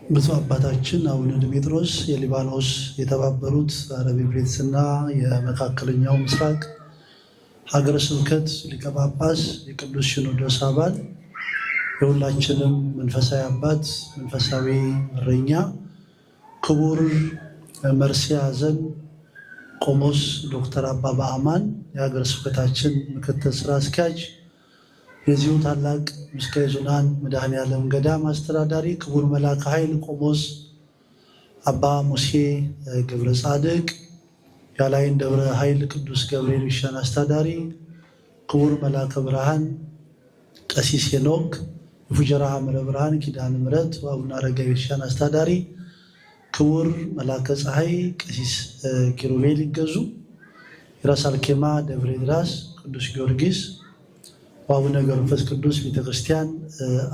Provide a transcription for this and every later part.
ብፁዕ አባታችን አቡነ ድሜጥሮስ የሊባኖስ የተባበሩት አረብ ኤሚሬትስና የመካከለኛው ምስራቅ ሀገረ ስብከት ሊቀ ጳጳስ፣ የቅዱስ ሲኖዶስ አባል፣ የሁላችንም መንፈሳዊ አባት፣ መንፈሳዊ እረኛ፣ ክቡር መርስዔ ሐዘን ቆሞስ ዶክተር አባ በአማን የሀገረ ስብከታችን ምክትል ስራ አስኪያጅ፣ የዚሁ ታላቅ ምስካየ ኅዙናን መድኃኔዓለም ገዳም አስተዳዳሪ ክቡር መልአከ ኃይል ቆሞስ አባ ሙሴ ገብረ ጻድቅ፣ የአላይን ደብረ ኃይል ቅዱስ ገብርኤል ሚሽን አስተዳዳሪ ክቡር መልአከ ብርሃን ቀሲስ ሄኖክ፣ የፉጀራ ሐመረ ብርሃን ኪዳነ ምሕረት ወአቡነ አረጋዊ ቤተክርስቲያን አስተዳዳሪ ክቡር መልአከ ፀሐይ ቀሲስ ኪሩቤል ይገዙ፣ የራስ አልኬማ ደብረ ድራስ ቅዱስ ጊዮርጊስ ወአቡነ ገብረ መንፈስ ቅዱስ ቤተክርስቲያን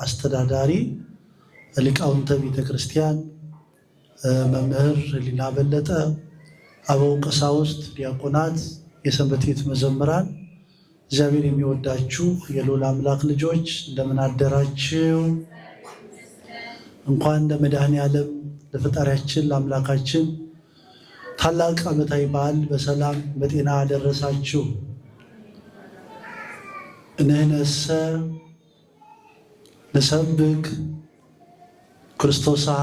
አስተዳዳሪ፣ ሊቃውንተ ቤተክርስቲያን መምህር ህሊና በለጠ፣ አበው ቀሳውስት፣ ዲያቆናት፣ የሰንበት ቤት መዘምራን፣ እግዚአብሔር የሚወዳችሁ የልዑል አምላክ ልጆች እንደምን አደራችሁ? እንኳን ለመድኃኔዓለም ለፈጣሪያችን ለአምላካችን ታላቅ ዓመታዊ በዓል በሰላም በጤና አደረሳችሁ። ንሕነሰ ንሰብክ ክርስቶስሃ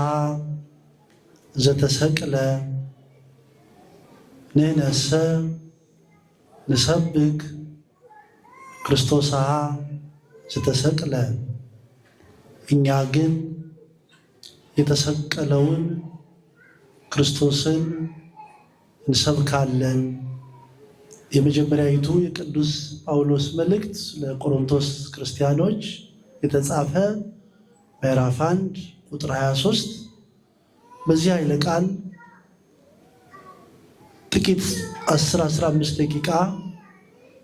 ዘተሰቅለ፣ ንሕነሰ ንሰብክ ክርስቶስሃ ዘተሰቅለ፣ እኛ ግን የተሰቀለውን ክርስቶስን እንሰብካለን። የመጀመሪያዊቱ የቅዱስ ጳውሎስ መልእክት ለቆሮንቶስ ክርስቲያኖች የተጻፈ ምዕራፍ 1 ቁጥር 23። በዚህ ኃይለ ቃል ጥቂት 10 15 ደቂቃ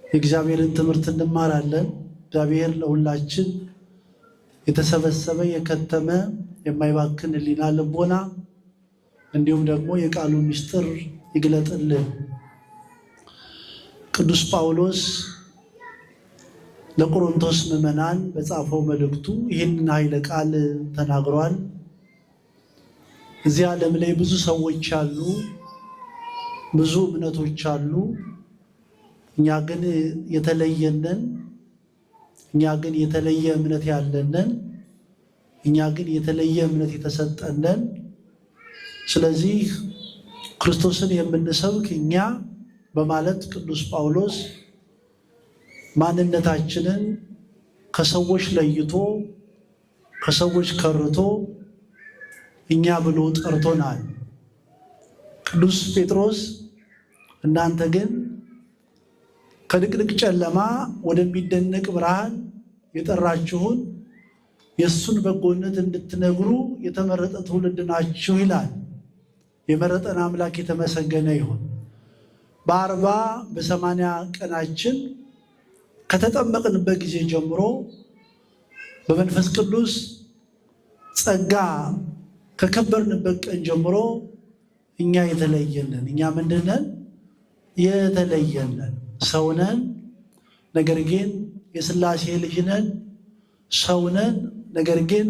የእግዚአብሔርን ትምህርት እንማራለን። እግዚአብሔር ለሁላችን የተሰበሰበ የከተመ የማይባክን ሕሊና ልቦና እንዲሁም ደግሞ የቃሉ ምስጢር ይግለጥልን። ቅዱስ ጳውሎስ ለቆሮንቶስ ምዕመናን በጻፈው መልእክቱ ይህንን ኃይለ ቃል ተናግሯል። እዚህ ዓለም ላይ ብዙ ሰዎች አሉ፣ ብዙ እምነቶች አሉ። እኛ ግን የተለየነን፣ እኛ ግን የተለየ እምነት ያለነን፣ እኛ ግን የተለየ እምነት የተሰጠነን። ስለዚህ ክርስቶስን የምንሰብክ እኛ በማለት ቅዱስ ጳውሎስ ማንነታችንን ከሰዎች ለይቶ ከሰዎች ከርቶ እኛ ብሎ ጠርቶናል። ቅዱስ ጴጥሮስ እናንተ ግን ከድቅድቅ ጨለማ ወደሚደነቅ ብርሃን የጠራችሁን የእሱን በጎነት እንድትነግሩ የተመረጠ ትውልድ ናችሁ ይላል። የመረጠን አምላክ የተመሰገነ ይሁን። በ40 በ80 ቀናችን ከተጠመቅንበት ጊዜ ጀምሮ በመንፈስ ቅዱስ ጸጋ ከከበርንበት ቀን ጀምሮ እኛ የተለየነን። እኛ ምንድነን? የተለየነን ሰውነን፣ ነገር ግን የሥላሴ ልጅ ነን። ሰውነን፣ ነገር ግን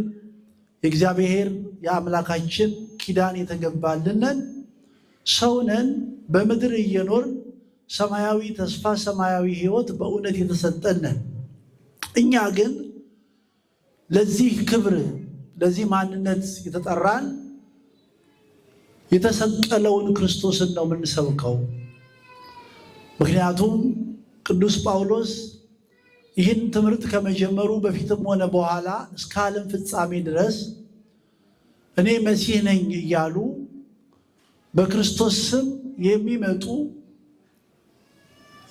የእግዚአብሔር የአምላካችን ኪዳን የተገባልነን ሰውነን። በምድር እየኖርን ሰማያዊ ተስፋ ሰማያዊ ሕይወት በእውነት የተሰጠነን። እኛ ግን ለዚህ ክብር ለዚህ ማንነት የተጠራን የተሰቀለውን ክርስቶስን ነው የምንሰብከው። ምክንያቱም ቅዱስ ጳውሎስ ይህን ትምህርት ከመጀመሩ በፊትም ሆነ በኋላ እስከ ዓለም ፍጻሜ ድረስ እኔ መሲህ ነኝ እያሉ በክርስቶስ ስም የሚመጡ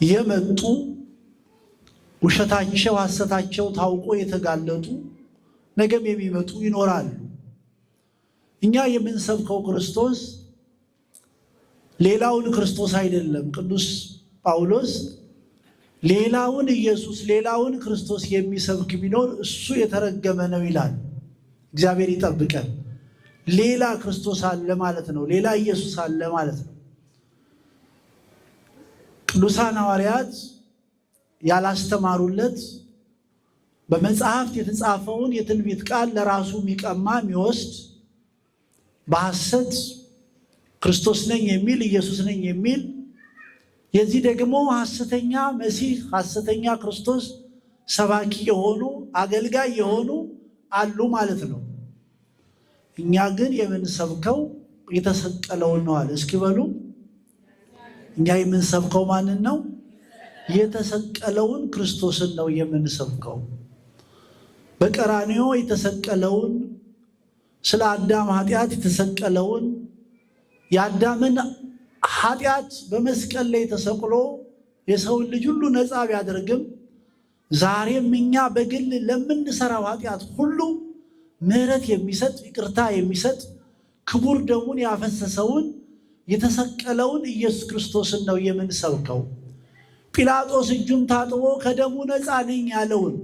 የመጡ ውሸታቸው ሐሰታቸው ታውቆ የተጋለጡ ነገም የሚመጡ ይኖራሉ። እኛ የምንሰብከው ክርስቶስ ሌላውን ክርስቶስ አይደለም። ቅዱስ ጳውሎስ ሌላውን ኢየሱስ ሌላውን ክርስቶስ የሚሰብክ ቢኖር እሱ የተረገመ ነው ይላል። እግዚአብሔር ይጠብቀን። ሌላ ክርስቶስ አለ ማለት ነው። ሌላ ኢየሱስ አለ ማለት ነው። ቅዱሳን ሐዋርያት ያላስተማሩለት በመጽሐፍት የተጻፈውን የትንቢት ቃል ለራሱ የሚቀማ የሚወስድ በሐሰት ክርስቶስ ነኝ የሚል ኢየሱስ ነኝ የሚል፣ የዚህ ደግሞ ሐሰተኛ መሲህ ሐሰተኛ ክርስቶስ ሰባኪ የሆኑ አገልጋይ የሆኑ አሉ ማለት ነው። እኛ ግን የምንሰብከው የተሰቀለውን ነው አለ። እስኪ በሉ እኛ የምንሰብከው ማንን ነው? የተሰቀለውን ክርስቶስን ነው የምንሰብከው። በቀራንዮ የተሰቀለውን፣ ስለ አዳም ኃጢአት የተሰቀለውን፣ የአዳምን ኃጢአት በመስቀል ላይ ተሰቅሎ የሰውን ልጅ ሁሉ ነፃ ቢያደርግም ዛሬም እኛ በግል ለምንሰራው ኃጢአት ሁሉ ምሕረት የሚሰጥ፣ ይቅርታ የሚሰጥ፣ ክቡር ደሙን ያፈሰሰውን የተሰቀለውን ኢየሱስ ክርስቶስን ነው የምንሰብከው። ጲላጦስ እጁን ታጥቦ ከደሙ ነፃ ነኝ ያለውን፣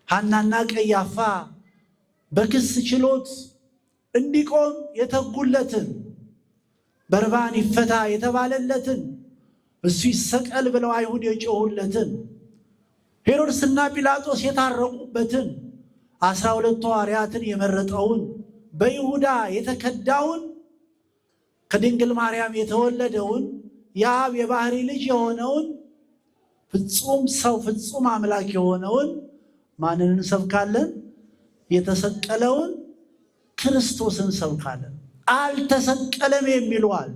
ሐናና ቀያፋ በክስ ችሎት እንዲቆም የተጉለትን፣ በርባን ይፈታ የተባለለትን፣ እሱ ይሰቀል ብለው አይሁድ የጮሁለትን፣ ሄሮድስና ጲላጦስ የታረቁበትን፣ 12ቱ ሐዋርያትን የመረጠውን፣ በይሁዳ የተከዳውን፣ ከድንግል ማርያም የተወለደውን፣ የአብ የባህሪ ልጅ የሆነውን፣ ፍጹም ሰው ፍጹም አምላክ የሆነውን ማንን እንሰብካለን? የተሰቀለውን ክርስቶስን እንሰብካለን። አልተሰቀለም የሚሉ አሉ።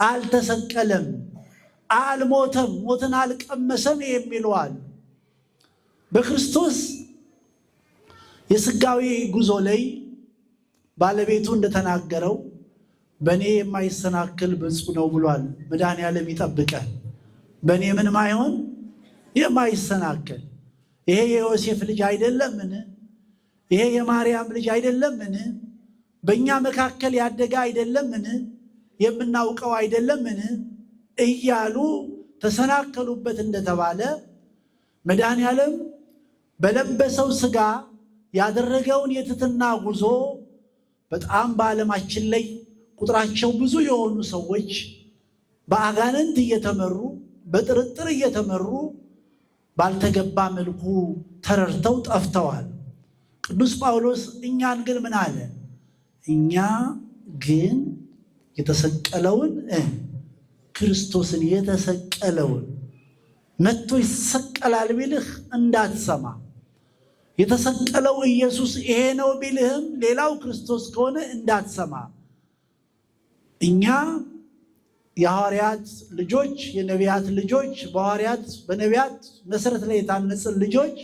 አልተሰቀለም፣ አልሞተም፣ ሞትን አልቀመሰም የሚሉ አሉ። በክርስቶስ የስጋዊ ጉዞ ላይ ባለቤቱ እንደተናገረው በእኔ የማይሰናክል ብፁዕ ነው ብሏል። መድኃኔዓለም ይጠብቀን። በእኔ ምን ማይሆን የማይሰናክል። ይሄ የዮሴፍ ልጅ አይደለምን? ይሄ የማርያም ልጅ አይደለምን? በእኛ መካከል ያደገ አይደለምን? የምናውቀው አይደለምን? እያሉ ተሰናከሉበት እንደተባለ መድኃኔዓለም በለበሰው ስጋ ያደረገውን የትትና ጉዞ በጣም በዓለማችን ላይ ቁጥራቸው ብዙ የሆኑ ሰዎች በአጋንንት እየተመሩ፣ በጥርጥር እየተመሩ፣ ባልተገባ መልኩ ተረድተው ጠፍተዋል። ቅዱስ ጳውሎስ እኛን ግን ምን አለ? እኛ ግን የተሰቀለውን ክርስቶስን፣ የተሰቀለውን፣ መጥቶ ይሰቀላል ቢልህ እንዳትሰማ፣ የተሰቀለው ኢየሱስ ይሄ ነው ቢልህም ሌላው ክርስቶስ ከሆነ እንዳትሰማ። እኛ የሐዋርያት ልጆች፣ የነቢያት ልጆች፣ በሐዋርያት በነቢያት መሰረት ላይ የታነጽን ልጆች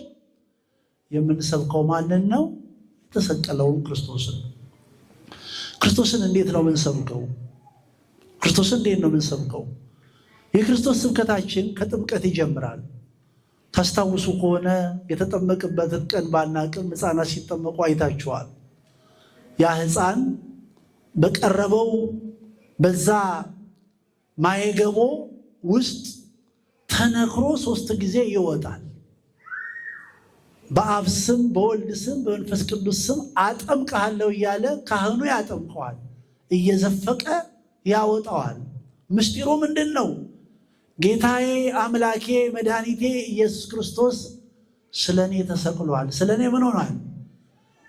የምንሰብከው ማንን ነው? የተሰቀለውን ክርስቶስን። ክርስቶስን እንዴት ነው የምንሰብከው? ክርስቶስን እንዴት ነው የምንሰብከው? የክርስቶስ ስብከታችን ከጥምቀት ይጀምራል። ታስታውሱ ከሆነ የተጠመቅበትን ቀን ባናቅም ሕፃናት ሲጠመቁ አይታችኋል። ያ ሕፃን በቀረበው በዛ ማየገቦ ውስጥ ተነክሮ 3 ጊዜ ይወጣል። በአብ ስም፣ በወልድ ስም፣ በመንፈስ ቅዱስ ስም አጠምቅሃለሁ እያለ ካህኑ ያጠምቀዋል፣ እየዘፈቀ ያወጣዋል። ምስጢሩ ምንድን ነው? ጌታዬ አምላኬ መድኃኒቴ ኢየሱስ ክርስቶስ ስለኔ ተሰቅሏል። ስለኔ ምን ሆኗል?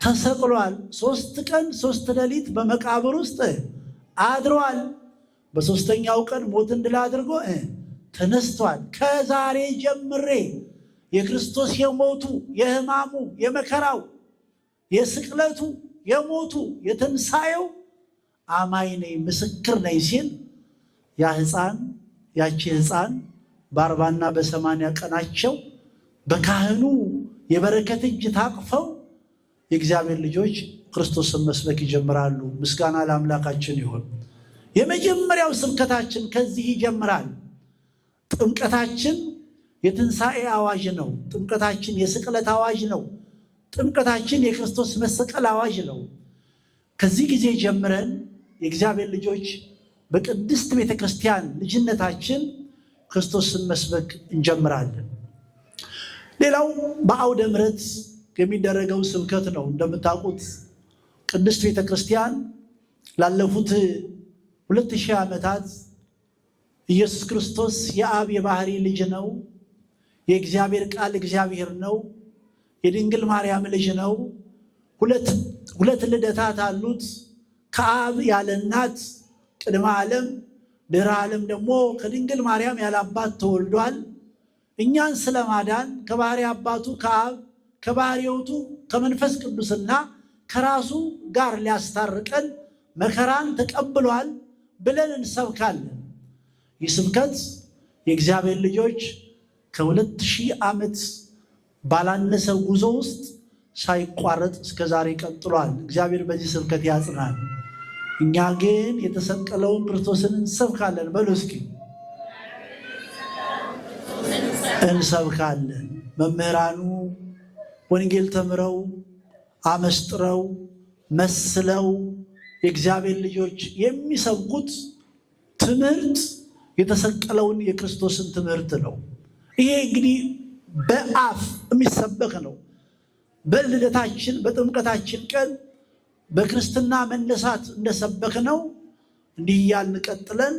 ተሰቅሏል። 3 ቀን 3 ሌሊት በመቃብር ውስጥ አድሯል። በሶስተኛው ቀን ሞትን ድል አድርጎ ተነስቷል። ከዛሬ ጀምሬ የክርስቶስ የሞቱ፣ የሕማሙ፣ የመከራው፣ የስቅለቱ፣ የሞቱ፣ የትንሣኤው አማኝ ነኝ፣ ምስክር ነኝ ሲል ያ ሕፃን ያቺ ሕፃን በ40ና በ80 ቀናቸው በካህኑ የበረከት እጅ ታቅፈው የእግዚአብሔር ልጆች ክርስቶስን መስበክ ይጀምራሉ። ምስጋና ለአምላካችን ይሁን። የመጀመሪያው ስብከታችን ከዚህ ይጀምራል። ጥምቀታችን የትንሣኤ አዋጅ ነው። ጥምቀታችን የስቅለት አዋጅ ነው። ጥምቀታችን የክርስቶስ መሰቀል አዋጅ ነው። ከዚህ ጊዜ ጀምረን የእግዚአብሔር ልጆች በቅድስት ቤተ ክርስቲያን ልጅነታችን ክርስቶስን መስበክ እንጀምራለን። ሌላው በአውደ ምሕረት የሚደረገው ስብከት ነው። እንደምታውቁት ቅድስት ቤተ ክርስቲያን ላለፉት 2000 ዓመታት ኢየሱስ ክርስቶስ የአብ የባህሪ ልጅ ነው፣ የእግዚአብሔር ቃል እግዚአብሔር ነው፣ የድንግል ማርያም ልጅ ነው፣ ሁለት ልደታት አሉት፣ ከአብ ያለ እናት ቅድመ ዓለም ድኅረ ዓለም ደግሞ ከድንግል ማርያም ያለ አባት ተወልዷል። እኛን ስለማዳን ከባህሪ አባቱ ከአብ ከባህሪ ሕይወቱ ከመንፈስ ቅዱስና ከራሱ ጋር ሊያስታርቀን መከራን ተቀብሏል ብለን እንሰብካለን። ይህ ስብከት የእግዚአብሔር ልጆች ከ2000 ዓመት ባላነሰ ጉዞ ውስጥ ሳይቋረጥ እስከ ዛሬ ቀጥሏል። እግዚአብሔር በዚህ ስብከት ያጽናል። እኛ ግን የተሰቀለውን ክርስቶስን እንሰብካለን። በሉ እስኪ እንሰብካለን። መምህራኑ ወንጌል ተምረው አመስጥረው መስለው የእግዚአብሔር ልጆች የሚሰብኩት ትምህርት የተሰቀለውን የክርስቶስን ትምህርት ነው። ይሄ እንግዲህ በአፍ የሚሰበክ ነው። በልደታችን በጥምቀታችን ቀን በክርስትና መነሳት እንደሰበክ ነው። እንዲህ እያልን ቀጥለን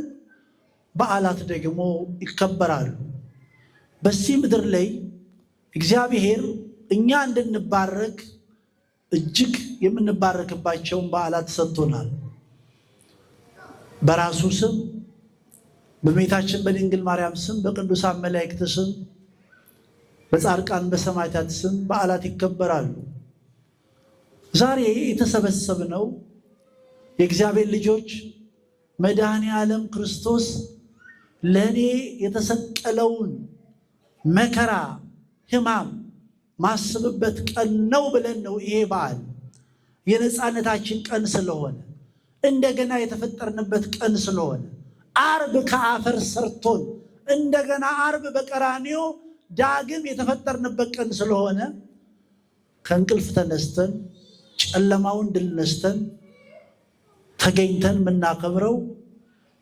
በዓላት ደግሞ ይከበራሉ። በዚህ ምድር ላይ እግዚአብሔር እኛ እንድንባረክ እጅግ የምንባረክባቸውን በዓላት ሰጥቶናል። በራሱ ስም፣ በእመቤታችን በድንግል ማርያም ስም፣ በቅዱሳን መላእክት ስም፣ በጻድቃን በሰማዕታት ስም በዓላት ይከበራሉ። ዛሬ የተሰበሰብነው የእግዚአብሔር ልጆች መድኃኔ ዓለም ክርስቶስ ለእኔ የተሰቀለውን መከራ ሕማም ማስብበት ቀን ነው ብለን ነው። ይሄ በዓል የነፃነታችን ቀን ስለሆነ፣ እንደገና የተፈጠርንበት ቀን ስለሆነ፣ ዓርብ ከአፈር ሰርቶን እንደገና ዓርብ በቀራንዮ ዳግም የተፈጠርንበት ቀን ስለሆነ፣ ከእንቅልፍ ተነስተን ጨለማውን ድል ነስተን ተገኝተን የምናከብረው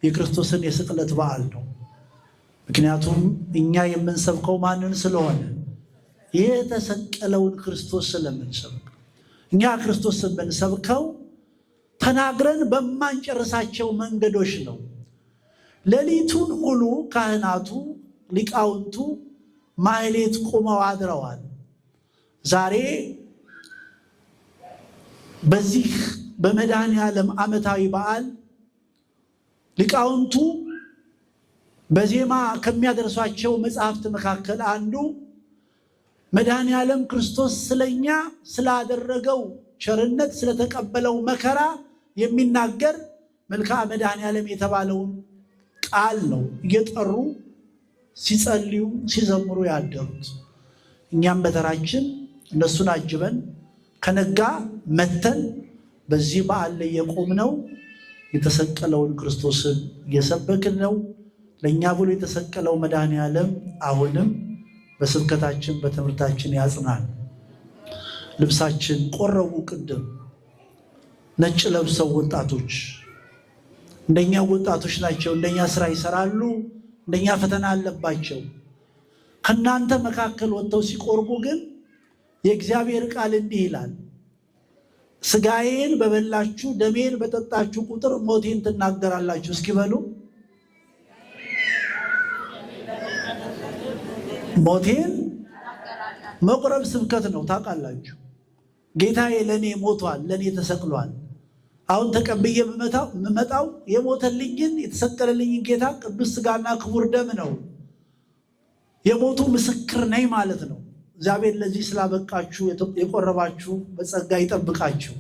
የክርስቶስን የስቅለት በዓል ነው። ምክንያቱም እኛ የምንሰብከው ማንን ስለሆነ? የተሰቀለውን ክርስቶስ ስለምንሰብክ። እኛ ክርስቶስን የምንሰብከው ተናግረን በማንጨርሳቸው መንገዶች ነው። ሌሊቱን ሙሉ ካህናቱ ሊቃውንቱ ማህሌት ቆመው አድረዋል። ዛሬ በዚህ በመድኃኔ ዓለም ዓመታዊ በዓል ሊቃውንቱ በዜማ ከሚያደርሷቸው መጽሐፍት መካከል አንዱ መድኃኔ ዓለም ክርስቶስ ስለኛ ስላደረገው ቸርነት፣ ስለተቀበለው መከራ የሚናገር መልክዓ መድኃኔ ዓለም የተባለውን ቃል ነው እየጠሩ ሲጸልዩ ሲዘምሩ ያደሩት። እኛም በተራችን እነሱን አጅበን ከነጋ መተን በዚህ በዓል ላይ የቆምነው የተሰቀለውን ክርስቶስን እየሰበክን ነው። ለእኛ ብሎ የተሰቀለው መድኃኔ ዓለም አሁንም በስብከታችን በትምህርታችን ያጽናል። ልብሳችን ቆረቡ። ቅድም ነጭ ለብሰው ወጣቶች እንደኛ ወጣቶች ናቸው። እንደኛ ስራ ይሰራሉ። እንደኛ ፈተና አለባቸው። ከእናንተ መካከል ወጥተው ሲቆርቡ ግን የእግዚአብሔር ቃል እንዲህ ይላል፣ ስጋዬን በበላችሁ ደሜን በጠጣችሁ ቁጥር ሞቴን ትናገራላችሁ። እስኪ በሉ፣ ሞቴን። መቁረብ ስብከት ነው፣ ታውቃላችሁ። ጌታዬ ለእኔ ሞቷል፣ ለእኔ ተሰቅሏል። አሁን ተቀብዬ የምመጣው የሞተልኝን የተሰቀለልኝን ጌታ ቅዱስ ስጋና ክቡር ደም ነው። የሞቱ ምስክር ነኝ ማለት ነው። እግዚአብሔር ለዚህ ስላበቃችሁ የቆረባችሁ በጸጋ ይጠብቃችሁ።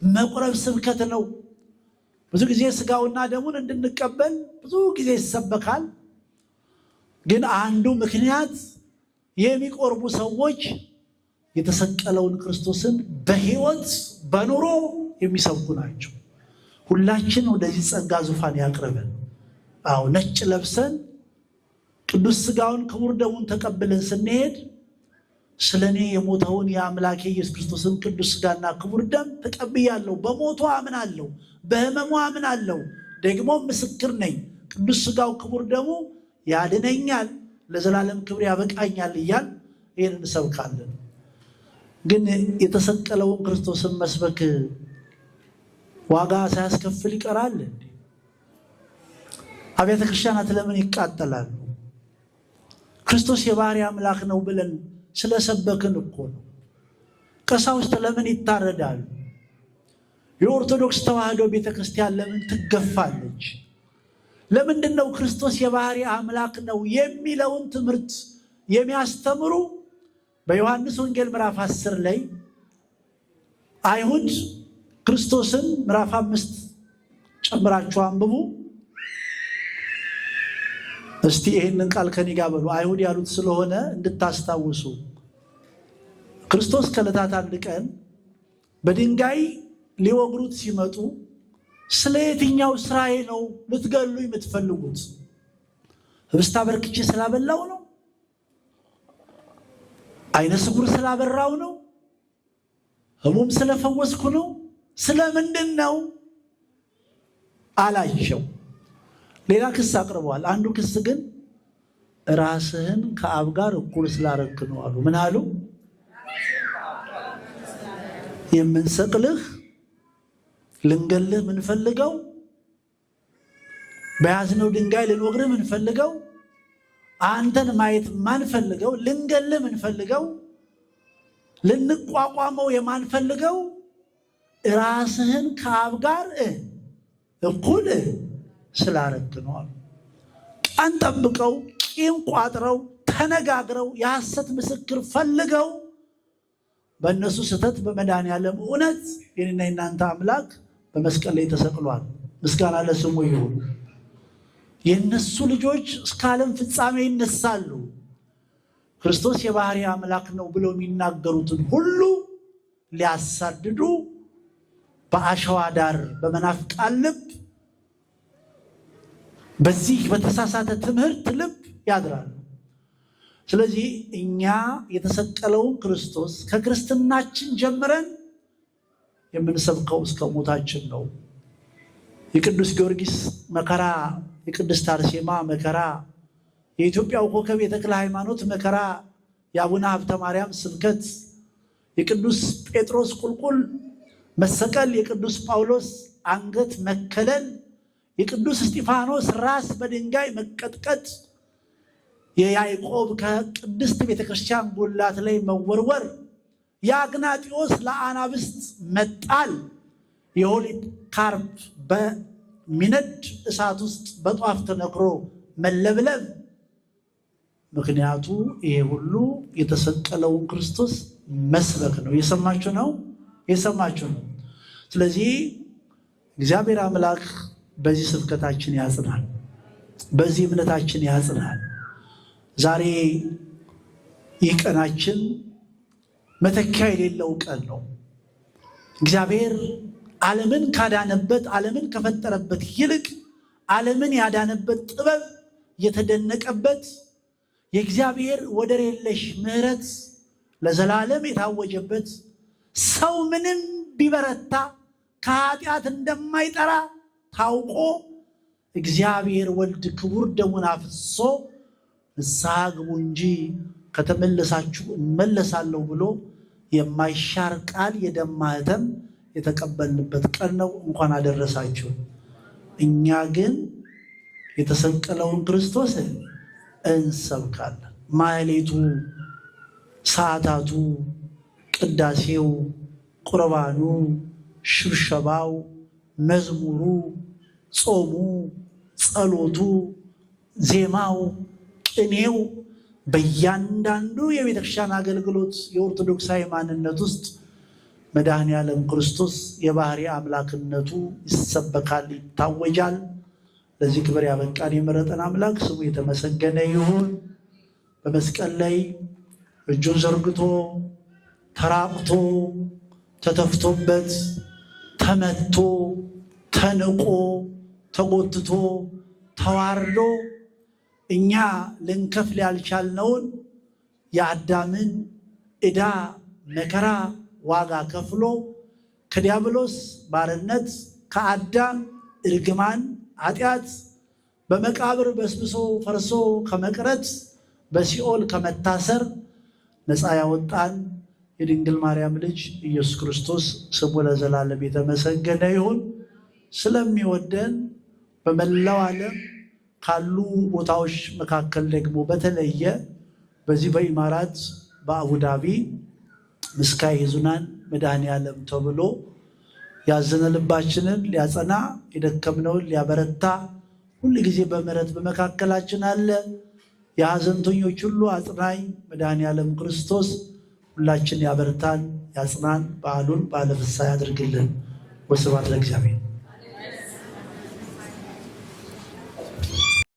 መቁረብ ስብከት ነው። ብዙ ጊዜ ስጋውና ደሙን እንድንቀበል ብዙ ጊዜ ይሰበካል። ግን አንዱ ምክንያት የሚቆርቡ ሰዎች የተሰቀለውን ክርስቶስን በሕይወት በኑሮ የሚሰብኩ ናቸው። ሁላችን ወደዚህ ጸጋ ዙፋን ያቅርበን። አዎ፣ ነጭ ለብሰን ቅዱስ ስጋውን ክቡር ደሙን ተቀብለን ስንሄድ ስለ እኔ የሞተውን የአምላኬ ኢየሱስ ክርስቶስን ቅዱስ ስጋና ክቡር ደም ተቀብያለሁ፣ በሞቱ አምናለሁ፣ በሕመሙ አምናለሁ፣ ደግሞ ምስክር ነኝ። ቅዱስ ስጋው ክቡር ደሙ ያድነኛል፣ ለዘላለም ክብር ያበቃኛል እያል ይህን እንሰብካለን። ግን የተሰቀለውን ክርስቶስን መስበክ ዋጋ ሳያስከፍል ይቀራል እንዴ? አብያተ ክርስቲያናት ለምን ይቃጠላሉ? ክርስቶስ የባህሪ አምላክ ነው ብለን ስለሰበክን እኮ ነው። ቀሳውስት ለምን ይታረዳሉ? የኦርቶዶክስ ተዋሕዶ ቤተክርስቲያን ለምን ትገፋለች? ለምንድን ነው ክርስቶስ የባህሪ አምላክ ነው የሚለውን ትምህርት የሚያስተምሩ? በዮሐንስ ወንጌል ምዕራፍ 10 ላይ አይሁድ ክርስቶስን ምዕራፍ 5 ጨምራችሁ አንብቡ እስቲ። ይህንን ቃል ከኔ ጋር በሉ። አይሁድ ያሉት ስለሆነ እንድታስታውሱ። ክርስቶስ ከዕለታት አንድ ቀን በድንጋይ ሊወግሩት ሲመጡ ስለ የትኛው ስራዬ ነው ልትገሉ የምትፈልጉት? ህብስት አበርክቼ ስላበላው ነው? አይነ ስውር ስላበራው ነው? ህሙም ስለፈወስኩ ነው? ስለምንድን ነው አላቸው። ሌላ ክስ አቅርበዋል። አንዱ ክስ ግን ራስህን ከአብ ጋር እኩል ስላረክ ነው አሉ። ምን አሉ? የምንሰቅልህ ልንገልህ ምንፈልገው በያዝነው ድንጋይ ልንወግርህ ምንፈልገው አንተን ማየት ማንፈልገው ልንገልህ ምንፈልገው ልንቋቋመው የማንፈልገው ራስህን ከአብ ጋር እኩል ስላረግ ነው አሉ። ቀን ጠብቀው ቂም ቋጥረው ተነጋግረው የሐሰት ምስክር ፈልገው በእነሱ ስህተት በመድኃኔዓለም እውነት የኔና የናንተ አምላክ በመስቀል ላይ ተሰቅሏል። ምስጋና ለስሙ ይሁን። የእነሱ ልጆች እስከ ዓለም ፍጻሜ ይነሳሉ። ክርስቶስ የባህሪ አምላክ ነው ብለው የሚናገሩትን ሁሉ ሊያሳድዱ በአሸዋ ዳር በመናፍቃን ልብ በዚህ በተሳሳተ ትምህርት ልብ ያድራሉ። ስለዚህ እኛ የተሰቀለውን ክርስቶስ ከክርስትናችን ጀምረን የምንሰብከው እስከ ሞታችን ነው። የቅዱስ ጊዮርጊስ መከራ፣ የቅድስት አርሴማ መከራ፣ የኢትዮጵያው ኮከብ የተክለ ሃይማኖት መከራ፣ የአቡነ ሀብተ ማርያም ስብከት፣ የቅዱስ ጴጥሮስ ቁልቁል መሰቀል፣ የቅዱስ ጳውሎስ አንገት መከለል፣ የቅዱስ እስጢፋኖስ ራስ በድንጋይ መቀጥቀጥ፣ የያዕቆብ ከቅድስት ቤተክርስቲያን ጉላት ላይ መወርወር፣ የአግናጢዎስ ለአናብስት መጣል፣ የፖሊካርፕ በሚነድ እሳት ውስጥ በጧፍ ተነክሮ መለብለብ። ምክንያቱ ይሄ ሁሉ የተሰቀለውን ክርስቶስ መስበክ ነው። የሰማችሁ ነው፣ የሰማችሁ ነው። ስለዚህ እግዚአብሔር አምላክ በዚህ ስብከታችን ያጽናል፣ በዚህ እምነታችን ያጽናል። ዛሬ ይህ ቀናችን መተኪያ የሌለው ቀን ነው። እግዚአብሔር ዓለምን ካዳነበት ዓለምን ከፈጠረበት ይልቅ ዓለምን ያዳነበት ጥበብ የተደነቀበት የእግዚአብሔር ወደር የለሽ ምሕረት ለዘላለም የታወጀበት ሰው ምንም ቢበረታ ከኃጢአት እንደማይጠራ ታውቆ እግዚአብሔር ወልድ ክቡር ደሙን አፍሶ ንስሐ ግቡ እንጂ ከተመለሳችሁ እመለሳለሁ ብሎ የማይሻር ቃል የደም ማኅተም የተቀበልንበት ቀን ነው። እንኳን አደረሳችሁ። እኛ ግን የተሰቀለውን ክርስቶስ እንሰብካለን። ማህሌቱ፣ ሰዓታቱ፣ ቅዳሴው፣ ቁርባኑ፣ ሽብሸባው፣ መዝሙሩ፣ ጾሙ፣ ጸሎቱ፣ ዜማው፣ ቅኔው በእያንዳንዱ የቤተክርስቲያን አገልግሎት የኦርቶዶክሳዊ ማንነት ውስጥ መድኃኔ ዓለም ክርስቶስ የባህሪ አምላክነቱ ይሰበካል፣ ይታወጃል። ለዚህ ክብር ያበቃን የመረጠን አምላክ ስሙ የተመሰገነ ይሁን። በመስቀል ላይ እጁን ዘርግቶ ተራቅቶ ተተፍቶበት ተመቶ ተንቆ ተጎትቶ ተዋርዶ እኛ ልንከፍል ያልቻልነውን የአዳምን ዕዳ መከራ ዋጋ ከፍሎ ከዲያብሎስ ባርነት ከአዳም እርግማን ኃጢአት በመቃብር በስብሶ ፈርሶ ከመቅረት በሲኦል ከመታሰር ነፃ ያወጣን የድንግል ማርያም ልጅ ኢየሱስ ክርስቶስ ስሙ ለዘላለም የተመሰገነ ይሁን። ስለሚወደን በመላው ዓለም ካሉ ቦታዎች መካከል ደግሞ በተለየ በዚህ በኢማራት በአቡዳቢ ምስካየ ኅዙናን መድኃኔ ዓለም ተብሎ ያዘነ ልባችንን ሊያጸና የደከምነውን ሊያበረታ ሁል ጊዜ በምሕረት በመካከላችን አለ። የሐዘንተኞች ሁሉ አጽናኝ መድኃኔ ዓለም ክርስቶስ ሁላችን ያበርታን፣ ያጽናን። በዓሉን በዓለ ፍስሐ ያድርግልን። ወስብሐት ለእግዚአብሔር።